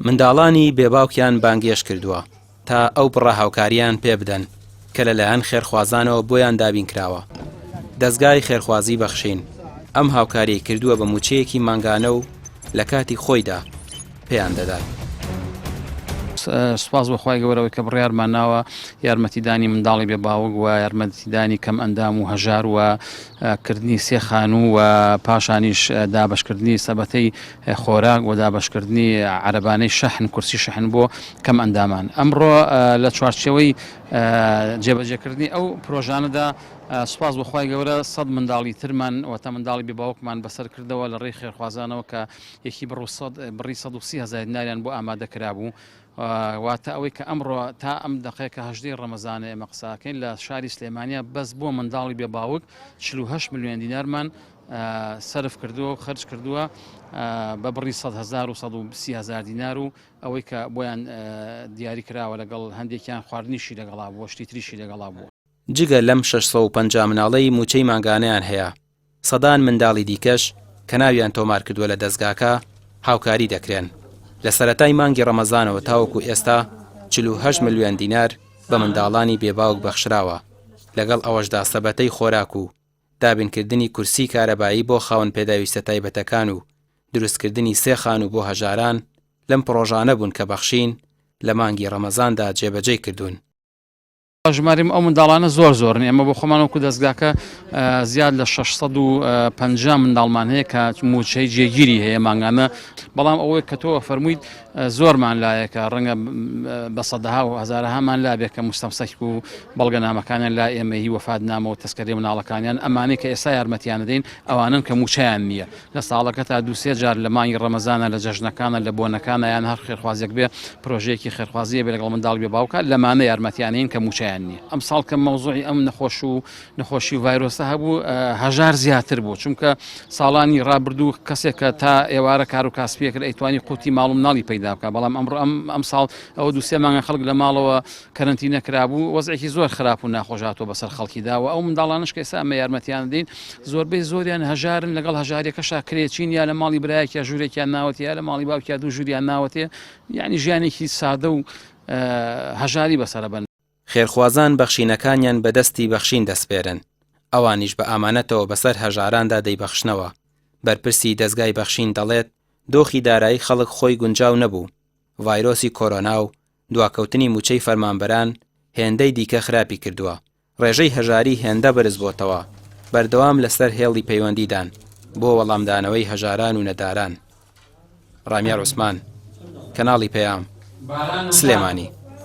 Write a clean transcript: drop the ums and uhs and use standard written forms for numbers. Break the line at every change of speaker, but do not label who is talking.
منداڵانی بێ باوکیان بانگێشت کردووە تا ئەو بڕە هاوکارییان پێ بدەن کە لەلایەن خێرخوازانەوە بۆیان دابین کراوە. دەزگای خێرخوازی بەخشین ئەم هاوکاریەی کردووە بە مووچەیەکی مانگانە و لە کاتی خۆیدا پێیان دەدات.
سوپاس بۆ خوای گەورە ئەوەی کە بڕیارمان ناوە یارمەتیدانی منداڵی بێ باوک و یارمەتیدانی کەم ئەندام و هەژار و کردنی سێ خانوو و پاشانیش دابەشکردنی سەبەتەی خۆراک و دابەشکردنی عەرەبانەی شەحن کورسی شەحن بۆ کەم ئەندامان ئەمڕۆ لە چوارچێوەی جێبەجێکردنی ئەو پرۆژانەدا سوپاس بۆ خوای گەورە سەد منداڵی ترمان واتە منداڵی بێ باوکمان بەسەر کردەوە لە ڕێی خێرخوازانەوە کە یەکی بڕ بڕی 130 هەزار دیناریان بۆ ئامادە کرابوو واتە ئەوەی کە ئەمڕۆ تا ئەم دەقەیە کە هەژدەی ڕەمەزانە ئێمە قساکەین لە شاری سلێمانیا بەس بۆ منداڵی بێ باوک 48 ملیۆن دینارمان سەرف کردووە و خەرج کردووە بە بڕی 100 هزار و 130 هزار دینار و ئەوەی کە بۆیان دیاری کراوە لەگەڵ هەندێکیان خواردنیشی لەگەڵا بووە شتی تریشی لەگەڵا بووە.
جگە لەم 650 مناڵەی مووچەی مانگانەیان هەیە، سەدان منداڵی دیکەش کە ناویان تۆمارکردووە لە دەزگاکە هاوکاری دەکرێن، لە سەرەتای مانگی ڕەمەزانەوە تاوەکو ئێستا 48 ملیۆن دینار بە منداڵانی بێ باوک بەخشراوە، لەگەڵ ئەوەشدا سەبەتەی خۆراک و دابینکردنی کورسی کارەبایی بۆ خاوەن پێداویستە تایبەتەکان و دروستکردنی سێ خانوو بۆ هەژاران لەم پڕۆژانە بوون کە بەخشین لە مانگی ڕەمەزاندا جێبەجێی کردوون.
ژمارەی ئەو منداڵانە زۆر زۆرن ئێمە بۆ خۆمان وەکو دەستگاکە زیاد لە 650 منداڵمان هەیە کە موچەی جێگیری هەیە مانگانە بەڵام ئەوەی کە تۆ فەرموویت زۆرمان لایە کە ڕەنگە بە سەدەها و هەزارەهامان لابێ کە مستەمسەک و بەڵگەنامەکانیان لا ئێمە هی وەفاتنامە و تەسکەرەی مناڵەکانیان ئەمانەی کە ئێستا یارمەتیان دەدەین ئەوانەن کە مووچەیان نییە لە ساڵەکە تا دوو سێ جار لە مانگی ڕەمەزانە لە جەژنەکانە لە بۆنەکانە یان هەر خێرخوازێک بێ پرۆژەیەکی خێرخوازیە بێ لەگەڵ منداڵ بێ باوکە لەمانە یارمەتیانەین کە مووچەیان نییە ئەمساڵ کە مەوزوعی ئەم نەخۆش و نەخۆشی و ڤایرۆسە هەبوو هەژار زیاتر بوو چونکە ساڵانی ڕابردوو کەسێک کە تا ئێوارە کار و کاسپیە کرد ئەیتوانی قوتی ماڵ و مناڵی پەیدا بکە بەڵام ئەمڕۆ ئەم ئەم ساڵ ئەوە دوو سێ مانگە خەڵک لە ماڵەوە کەرەنتینە کرابوو وەزعێکی زۆر خراپ و ناخۆش هاتووە بەسەر خەڵکیدا و ئەو منداڵانش کە ئێستا ئەمە یارمەتیان دەین زۆربەی زۆریان هەژارن لەگەڵ هەژاریەکەشا کرێچین یا لە ماڵی برایەکیا ژوورێکیان ناوەتێ یا لە ماڵی باوکیا دوو ژووریان ناوەتێ یعنی ژیانێکی سادە و هەژاری بەسەرە بن.
خێرخوازان بەخشینەکانیان بە دەستی بەخشین دەسپێرن، ئەوانیش بە ئامانەتەوە بەسەر هەژاراندا دەیبەخشنەوە، بەرپرسی دەزگای بەخشین دەڵێت، دۆخی دارایی خەڵک خۆی گونجاو نەبوو، ڤایرۆسی کۆرۆنا و دواکەوتنی مووچەی فەرمانبەران هێندەی دیکە خراپی کردووە، ڕێژەی هەژاری هێندە بەرزبۆتەوە، بەردەوام لەسەر هێڵی پەیوەندیدان بۆ وەڵامدانەوەی هەژاران و نەداران. ڕامیار عوسمان، کەناڵی پەیام، سلێمانی.